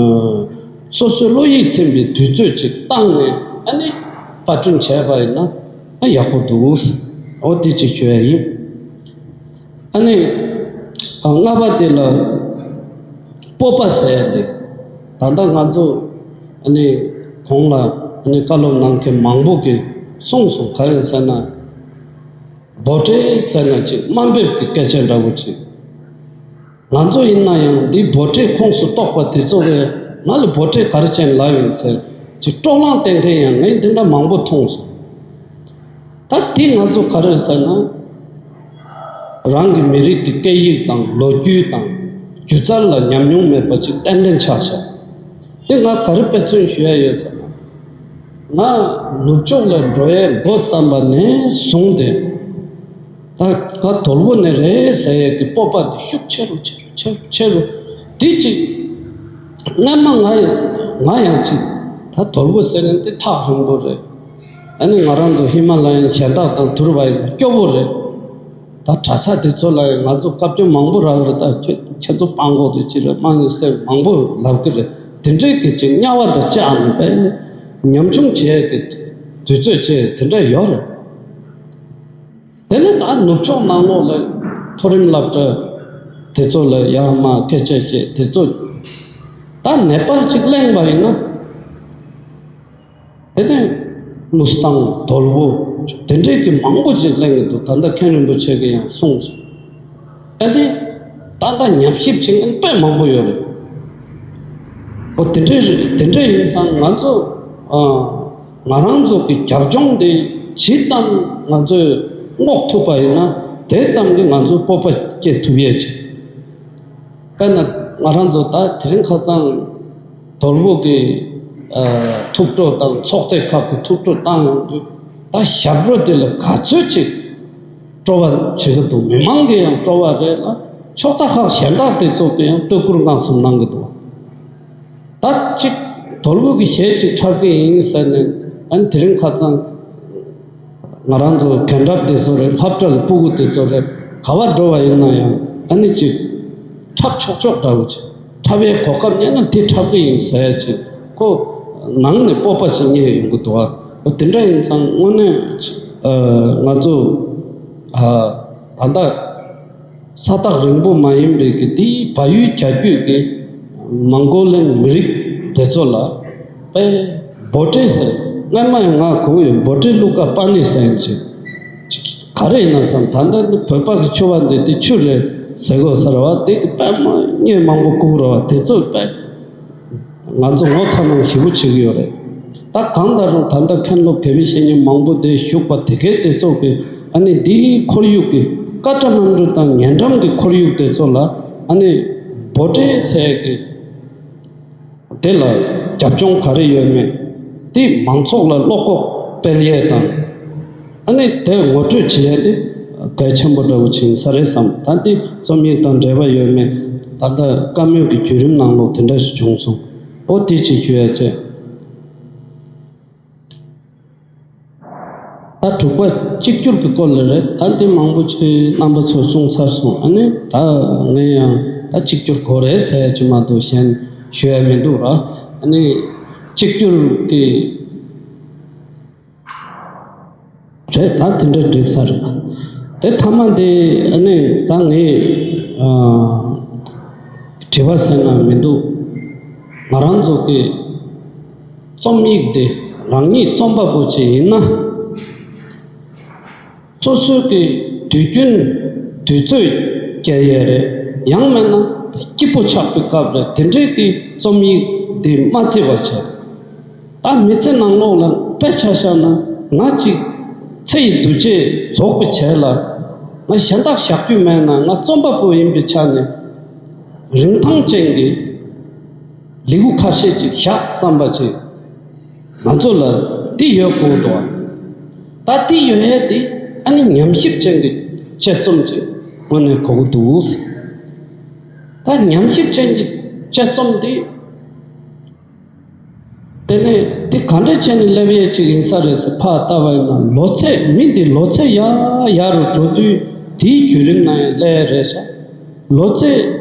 སོ་སོའི་བློ་ཡིད་ཚིམ་པའི་དུས་ཚོད་ཅིག་བཏང་ནས་ཨ་ནི་པར་སྐྲུན་བྱས་པ་ཡིན་ན་ཨ་ཡག་པོ་འདུག་འོ་དེ་ཅིག་ཞུ་ཡ་ཡིན། ཨ་ནི་ཨ་ལྔ་པ་དེ་ལ་སྤོབས་པ་ཟེར་ཡ་དེ། ད་ལྟ་ང་ཚོ་ཨ་ནི་གོང་ལ་ཨ་ནི་བཀའ་སློབ་གནང་མཁན་མང་པོ་གིས་གསུངས་སོང་། ག་རེ་ཟེར་ན། འབོད་སྒྲ་ཟེར་ན་ཅིག་དམའ་འབེབས་ཀྱི་སྐད་ཆ་འདྲ་བོ་ཅིག་ང་ཚོ་ཡིན་ན་ཡང་འདི་འབོད་སྒྲའི་ཁོངས་སུ་གཏོགས་པ་དེ་ཚོ་གིས་ང་ལ་འབོད་སྒྲ་ག་རེ་བྱས་ལབ་ཡིན་ཟེར་ཅིག་སྤྲོ་ལངས་བསྟན་མཁན་ཡང་ངས་འདི་འདྲ་མང་པོ་མཐོང་སོང་། ད་འདི་ང་ཚོ་ག་རེ་ཟེར་ན། རང་གི་མི་རིགས་ཀྱི་སྐད་ཡིག་དང་ལོ་རྒྱུས་དང་སྒྱུ་རྩལ་ལ་ཉམས་མྱོང་མེད་པ་ཅིག་ཏན་ཏན་ཆགས་ཤག་དེ་ང་ག་རེ་དཔེ་མཚོན་ཞུ་ཡ་ཡོད་ཟེར་ན། ང་ནུབ་ཕྱོགས་ལ་འགྲོ་ཡས་འགོ་བརྩམས་པ་ནས་བཟུང་སྟེ། ད་ང་དོལ་པོ་ནས་རེད་ཟེར་ཡས་ཀྱི་སྤོབས་པ་དེ་ཤུགས་ཆེ་རུ་ཆེ་རུ་ཆེ་རུ་ཆེ་རུ། དེ་གཅིག་སྔ་མ་ང་ཡང་ང་ཡང་གཅིག་ད་དོལ་པོ་ཟེར་ནས་དེ་ཐག་རིང་པོ་རེད། ཨ་ནི་ང་རང་ཚོ་ཧི་མ་ལ་ཡའི་གཞན་དག་དང་དུར་བ་ཡིན་ན་སྐྱོ་བོ་རེད། ད་གྲྭ་ས་དེ་ཚོ་ལ་ཡང་ང་ཚོ་བཀའ་བཀྱོན་མང་པོ་རག་གི་རེད། ད་ཁྱེད་ཁྱེད་ཚོ་སྤང་གོ་དེ་ཅི་རེད་དམངས་ཡོད་སེམས་མང་པོ་ལབ་གི་རེད། དེ་འདྲའི་གི་ཅིག་དམྱལ་བ་འདྲ་ཅི་ཨ་མི་པས་ཉམ་ཆུང་བྱས་གི་དུས་ཚོད་བྱས་དེ་འདྲ་ཡོད་རེད། དེ་ནས་ད་ནུབ་ཕྱོགས་ནང་ལོགས་ལ་མཐོ་རིམ་སློབ་གྲྭ་དེ་ཚོ་ལ་ཡར་མར་སྐད་ཆ་བཤད་དེ་ཚོ་ད་ནེ་པཱལ་ཅིག་གླེང་བ་ཡིན་ན། དེ་ནས་མུ་སི་ཏང་དོལ་པོ་དེ་འདྲའི་གི་མང་པོ་ཅིག་གླེང་གི་འདུག་ད་ལྟ་མཁན་རིན་པོ་ཆེ་གིས་ཡང་གསུངས་སོང་། ཨ་ནི་ད་ལྟ་ཉམས་ཞིབ་བྱེད་མཁན་དཔེ་མང་པོ་ཡོད་རེད། ཨོ་དེ་འདྲའི་དེ་འདྲའི་ཡིན་ཙང་ང་ཚོ་ཨ་ང་རང་ཚོ་གི་རྒྱབ་ལྗོངས་དེ་ཇི་ཙམ་ང་ཚོས་སྔོག་ཐུབ་པ་ཡིན་ན་དེ་ཙམ་གྱིས་ང་ཚོ་སྤོབས་པ་སྐྱེ་ཐུབ་ཡས་ཅིག་དཔེར་ན་ང་རང་ཚོ་ད་དེ་རིང་ཁ་སང་དོལ་པོ་གི་ཨ་ཐུགས་སྤྲོ་དང་ཚོགས་སྡེ་ཁག་གི་ཐུགས་སྤྲོ་བཏང་ཡོང་དུས་ད་ཞབས་བྲོ་འདི་ལ་ག་ཚོད་ཅིག་སྤྲོ་བ་བྱེད་ཀྱི་འདུག་མི་མང་གི་ཡང་སྤྲོ་བ་རེད་ལ་ཕྱོགས་མཐའ་ཁག་གཞན་དག་དེ་ཚོ་གི་ཡང་བསྟོད་བཀུར་མངགས་སུ་གནང་གི་འདུག་ད་ཅིག་དོལ་པོ་གི་གཞས་ཅིག་འཁྲབ་གི་ཡིན་ཟེར་ནས་ཨ་ནི་དེ་རིང་ཁ་སང་ང་རང་ཚོ་རྒན་རབས་དེ་ཚོ་རེད། སློབ་གྲྭ་གི་སྤུ་གུ་དེ་ཚོ་རེད། ག་པར་འགྲོ་བ་ཡིན་ན་ཡང་ཨ་ནི་ཅིག་འཁྲབ་ཆོག་ཆོག་འདྲ་བོ་ཅིག་འཁྲབ་པའི་གོ་སྐབས་རྙེད་ན་དེ་འཁྲབ་གི་ཡིན་ཟེར་ཅིག་ཁོ་ནང་ནས་སྤོབས་པ་ཞིག་རྙེད་ཡོང་གི་འདུག་ཨ་དེ་འདྲ་ཡིན་ཙང་དངོས་གནས་ང་ཚོ་ད་ལྟ་ས་ཐག་རིང་པོ་མ་ཡིན་པའི་གི་དེའི་བལ་ཡུལ་རྒྱ་བརྒྱུད་ཀྱི་མོང་གོ་ལན་མི་རིགས་དེ་ཚོ་ལ་པའི་བྷོ་ཊེ་ཟེར། སྔན་མ་ཡང་ང་གོ་ཡོད། བྷོ་ཊེ་ལུ་ཀ་པ་ནི་ཟེར་ཡིན་ཅིག་ག་རེ་ཡིན་ན་བསམ། ད་ལྟ་ནི་བོད་པ་གི་ཕྱུ་པ་འདི་དེ་ཆུ་རེད་ཟེར་གོ་ས་རེད་བ། དེ་གི་པད་མ་སྙེ་མང་པོ་བཀུག་རེད་བ། དེ་ཚོ་པད་ང་ཚོ་ངོ་ཚ་ནང་ཞེ་པོ་བྱེད་ཀྱི་ཡོད་རེད། ད་གང་ལྟར་རུང་ད་ལྟ་མཁན་སློབ་དགེ་བའི་བཤེས་གཉེན་མང་པོ་དེ་བཞུགས་པ་དེ་གའི་དེ་ཚོ་གི་ཨ་ནི་འདིའི་ཁོར་ཡུག་གི་ཀ་ཏ་མན་ཌུ་དང་ཉེ་འགྲམ་གི་ཁོར་ཡུག་དེ་ཚོ་ལ་ཨ་ནི་བྷོ་ཊེ་ཟེར་གི་དེ་ལ་རྒྱབ་ལྗོངས་ག་རེ་ཡོད་མེད། དེ་མང་ཚོགས་ལ་བློ་ཁོག་སྤེལ་ཡས་དང་། ཨ་ནི་དེར་ངོ་སྤྲོད་བྱེད་ཡས་དེ་གལ་ཆེན་པོ་འདྲ་བོ་ཅིག་ཡིན་ས་རེད་བསམ། ད་འདི་རྩོམ་ཡིག་དང་འབྲེལ་བ་ཡོད་མེད། ད་ལྟ་བཀའ་མོལ་གྱི་བརྒྱུད་རིམ་ནང་ལོགས་དེ་འདྲ་ཞིག་བྱུང་སོང་། ཨོ་དེ་ཅིག་ཞུ་ཡ་བྱས། ད་དྲུག་པ་གཅིག་གྱུར་གྱི་སྐོར་ལ་རེད། ད་འདི་མང་པོ་ཅིག་རྣམ་པ་ཚོས་གསུངས་ཚར་སོང་། ཨ་ནི་ད་ངས་ཡང་ད་གཅིག་གྱུར་དགོས་རེད་ཟེར་ཡ་ཅིག་མ་གཏོགས་གཞན་ཞུ་ཡ་མི་འདུག་ར། ཨ་ནི་གཅིག་གྱུར་གྱི་རེད། ད་དེ་འདྲ་འགྲིག་ས་རེད། དེ་མཐའ་མ་དེ་ཨ་ནི་ད་ངས་ཨ་དྲི་བ་ཟེར་ན་མི་འདུག་ང་རང་ཚོ་གི་རྩོམ་ཡིག་དེ་རང་ཉིད་རྩོམ་པ་པོ་ཅིག་ཡིན་ན། སོ་སོའི་གི་དུས་རྒྱུན་དུས་ཚོད་བསྐྱལ་ཡས་རེད། ཡང་མིན་ན་སྐྱིད་པོ་ཆགས་པའི་སྐབས་རེད། དེ་འདྲའི་གི་རྩོམ་ཡིག་འདི་མ་བརྩི་བ་བྱས། ད་མི་ཚེ་ནང་ལོགས་ལ་དཔེ་ཆ་བཞག་ན་ང་གཅིག་ཚེ་ཡི་འདུ་བྱེད་རྫོགས་པའི་བྱས་ལ་ང་གཞན་དག་བཞག་རྒྱུ་མེད་ན་ང་རྩོམ་པ་པོ་ཡིན་པའི་ཆ་ནས་རིན་ཐང་ཅན་གྱི་ལེའུ་ཁ་ཤས་ཅིག་བཞག་བསམ་པ་ཅིག་ང་ཚོ་ལ་འདི་ཡོད་དགོས་འདུག་ད་འདི་ཡོད་ཡས་དེ་ཨ་ནི་ཉམས་ཞིབ་ཅན་གྱི་དཔྱད་རྩོམ་ཅིག་དངོས་གནས་དགོས་ཀྱི་འདུག་ད་ཉམས་ཞིབ་ཅན་གྱི་དཔྱད་རྩོམ་འདི་དེ་ནས་འདི་ག་འདྲ་བྱས་ནས་སླེབས་ཡས་ཅིག་ཡིན་ས་རེད་ཟེར་ཕར་ལྟ་བ་ཡིན་ན། ལོ་ཚད་མི་འདི་ལོ་ཚད་ཡར་ཡར་རུ་འགྲོ་དུས་དེའི་བརྒྱུད་རིམ་ནང་ཡང་སླེབས་ཡས་རེད་ཤག་ལོ་ཚད་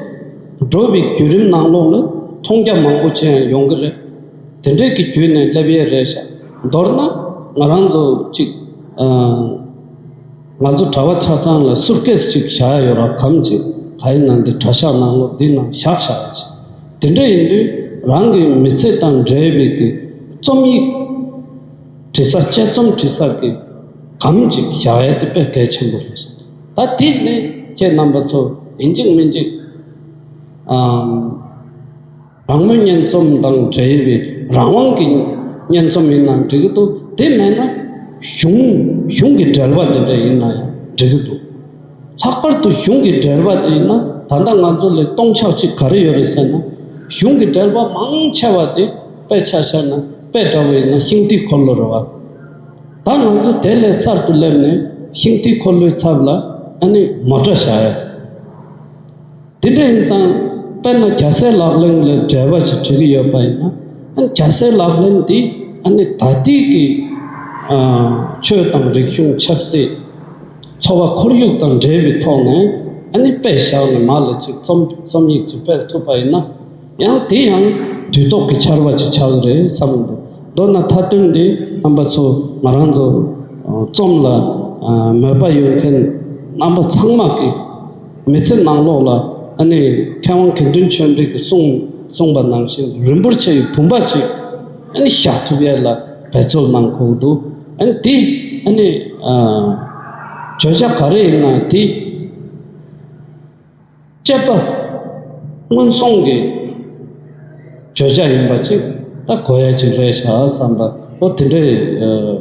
འགྲོ་བའི་བརྒྱུད་རིམ་ནང་ལོགས་ལ་མཐོང་རྒྱ་མང་པོ་ཅིག་ཡང་ཡོང་གི་རེད། དེ་འདྲའི་གི་བརྒྱུད་ནས་སླེབས་ཡས་རེད་ཤག་མདོར་ན་ང་རང་ཚོ་གཅིག་ཨ་ང་ཚོ་གྲྭ་པ་ཆ་ཚང་ལ་སུཊ་ཀེས་ཅིག་བཞག་ཡོད་ར། གམ་ཅིག་ག་ཡིན་ན་འདི་གྲྭ་ཤག་ནང་ལོགས་འདི་ནང་བཞག་བཞག་ཡ་ཅིག་དེ་འདྲ་ཡིན་དུས་རང་གི་མི་ཚེ་དང་འབྲེལ་བའི་གི་རྩོམ་ཡིག་བྲི་ས། དཔྱད་རྩོམ་བྲི་ས་གི་གམ་ཅིག་བཞག་ཡ་དེ་དཔེ་གལ་ཆེན་པོ་རེད། ད་དེ་ནི་ཁྱེད་རྣམ་པ་ཚོ་ཡིན་གཅིག་མིན་གཅིག་ཨམ། རང་མོས་སྙན་རྩོམ་དང་འབྲེལ་བའི་རང་དབང་གི་སྙན་རྩོམ་ཡིན་ན་འགྲིག་གི་འདུག་དེ་མེད་ན་གཞུང་གཞུང་གི་འགྲེལ་པ་དེ་འདྲ་ཡིན་ན་ཡང་འགྲིག་གི་འདུག་ལྷག་པར་དུ་གཞུང་གི་འགྲེལ་པ་དེ་ཡིན་ན་ད་ལྟ་ང་ཚོ་ལ་སྟོང་ཆ་གཅིག་ག་རེ་ཡོད་རེད་ཟེར་ན། གཞུང་གི་འགྲེལ་པ་མང་ཆེ་བ་དེ་དཔེ་ཆ་བཞག་ན་ དཔེ་འདྲ་བོ་ཡིན་ན་ཤིང་རྟའི་འཁོར་ལོ་རེད་བ། ད་ང་ཚོ་དེ་ལས་གསར་དུ་སླེབས་ནས་ཤིང་རྟའི་འཁོར་ལོའི་ཚབ་ལ་ཨ་ནི་མོ་ཊ་བཞག་ཡ། དེ་འདྲ་ཡིན་ཙང་དཔེར་ན་རྒྱལ་སྲས་ལག་ལེན་ལ་འགྲེལ་པ་ཞིག་བྲི་གི་ཡོད་པ་ཡིན་ན། ཨ་ནི་རྒྱལ་སྲས་ལག་ལེན་འདི་ཨ་ནི་ད་ལྟའི་གི་ཨ་ཆོས་དང་རིག་གཞུང་ཆབ་སྲིད་འཚོ་བ་ཁོར་ཡུག་དང་འབྲེལ་བའི་ཐོག་ནས་ཨ་ནི་དཔེ་བཞག་ནས་མར་ལ་ཅིག་རྩོམ་རྩོམ་ཡིག་ཅིག་སྤེལ་ཐུབ་པ་ཡིན་ན། ཡང་དེ་ཡང་དུས་ཐོག་གི་ཆར་པ་ཅིག་ཆགས་ཀྱི་རེད་བསམ་གྱི་འདུག་མདོར་ན་མཐའ་དོན་འདི་རྣམ་པ་ཚོ་ང་རང་ཚོ་རྩོམ་ལ་མོས་པ་ཡོད་མཁན་རྣམ་པ་ཚང་མ་གི་མི་ཚེ་ནང་ལོགས་ལ་ཨ་ནི་མཁས་དབང་དགེ་འདུན་ཆོས་འཕེལ་གྱིས་གསུངས་གསུངས་པ་ནང་བཞིན་རིན་པོ་ཆེ་ཡི་བུམ་པ་ཅིག་ཨ་ནི་བཞག་ཐུབ་ཡས་ལ་འབད་རྩོལ་གནང་དགོས་འདུག་ཨ་ནི་དེ་ཨ་ནི་བརྗོད་བྱ་ག་རེ་ཡིན་ན་དེ། དཔྱད་པ་སྔོན་སོང་གི་བརྗོད་བྱ་ཡིན་པ་ཅིག་ད་གོ་ཡ་ཅིག་རེད་ཤག་བསམ་པ་འོ་དེ་འདྲའི་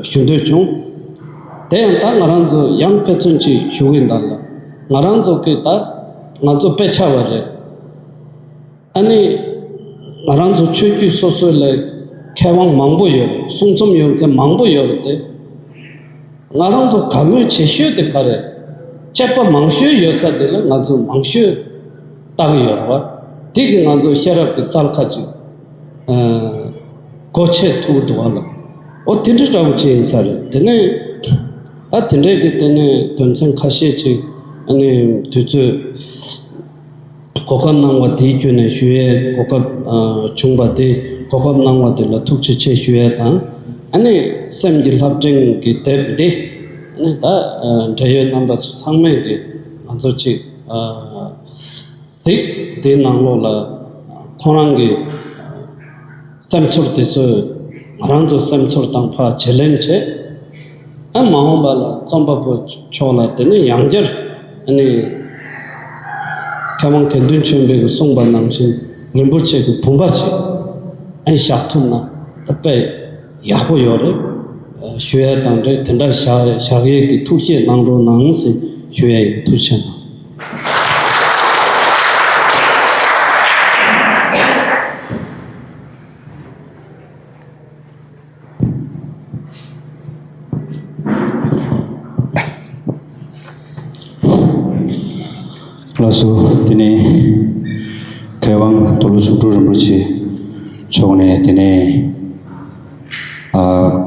ཞུ་འདོད་བྱུང་། དེ་ཡང་ད་ང་རང་ཚོ་ཡང་དཔེ་མཚོན་ཅིག་ཞུ་གི་ཡིན་ད་ལ། ང་རང་ཚོ་གི་ད་ང་ཚོ་དཔེ་ཆ་བ་རེད། ཨ་ནི་ང་རང་ཚོ་ཆོས་བརྒྱུད་སོ་སོའི་ལ་མཁས་དབང་མང་པོ་ཡོད་རེད། གསུང་རྩོམ་ཡོད་མཁན་མང་པོ་ཡོད་རེད་དེ། ང་རང་ཚོ་དགའ་མོས་བྱེད་ཤོས་དེ་ག་རེད། དཔྱད་པ་མང་ཤོས་ཡོད་ས་དེ་ལ་ང་ཚོ་མང་ཤོས་ལྟ་གི་ཡོད་རེད་བ། དེ་གི་ང་ཚོ་ཤེས་རབ་ཀྱི་རྩལ་ཁ་ཅིག་སྒོ་ཕྱེ་ཐུབ་འདུག་བ་ལ། འོ་དེ་འདྲ་འདྲ་བོ་ཅིག་ཡིན་ས་རེད། དེ་ནས་ད་དེ་འདྲའི་གི་དེ་ནས་དོན་ཚན་ཁ་ཤས་ཅིག་ཨ་ནི་དུས་ཚོད། གོ་སྐབས་གནང་བ་དེའི་བརྒྱུད་ནས་ཞུ་ཡས་གོ་སྐབས་ཨ་བྱུང་བ་དེ་གོ་སྐབས་གནང་བ་དེ་ལ་ཐུགས་རྗེ་ཆེ་ཞུ་ཡས་དང་། ཨ་ནི་སེམས་ཀྱི་བསླབ་བྱ་གི་དེབ་འདི་ཨ་ནི་ད་ཨ་འབྲེལ་ཡོད་རྣམ་པ་ཚོ་ཚང་མས་ཀྱི་ང་ཚོ་ཅིག་ཨ་གཟིགས། དེའི་ནང་ལོགས་ལ་ཁོང་རང་གི་སེམས་ཚོར་དེ་ཚོས་ང་རང་ཚོ་སེམས་ཚོར་དང་ཕར་བརྗེ་ལེན་བྱེད། ཨ་མ་འོངས་པ་ལ་རྩོམ་པ་པོ་མཆོག་ལ་དེ་ནས་ཡང་བསྐྱར་ཨ་ནི་མཁས་དབང་དགེ་འདུན་ཆོས་འཕེལ་གྱིས་གསུངས་པ་ནང་བཞིན་རིན་པོ་ཆེ་གི་བུམ་པ་ཞིག་ཨ་ནི་བཞག་ཐུབ་ན་ད་དཔེ་ཡག་པོ་ཡོད་རེད། ཞུ་ཡ་དང་འབྲེལ་དེ་འདྲ་བཞག་བཞག་ཡས་ཀྱི་ཐུགས་བཞེད་གནང་རོགས་གནང་ཟེར་ཞུ་ཡ་ཡིན། ཐུགས་རྗེ་ཆེ་གནང་། ལགས་སོ། དེ་ནས་མཁས་དབང་མདོ་ལུང་མཆོག་སྤྲུལ་རིན་པོ་ཆེ་མཆོག་ནས་དེ་ནས་ཨ་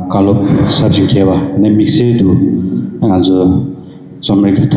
བཀའ་སློབ་ཟབ་ཅིང་རྒྱས་པ་ནས་དམིགས་བསལ་དུ་ང་ཚོ་རྩོམ་རིག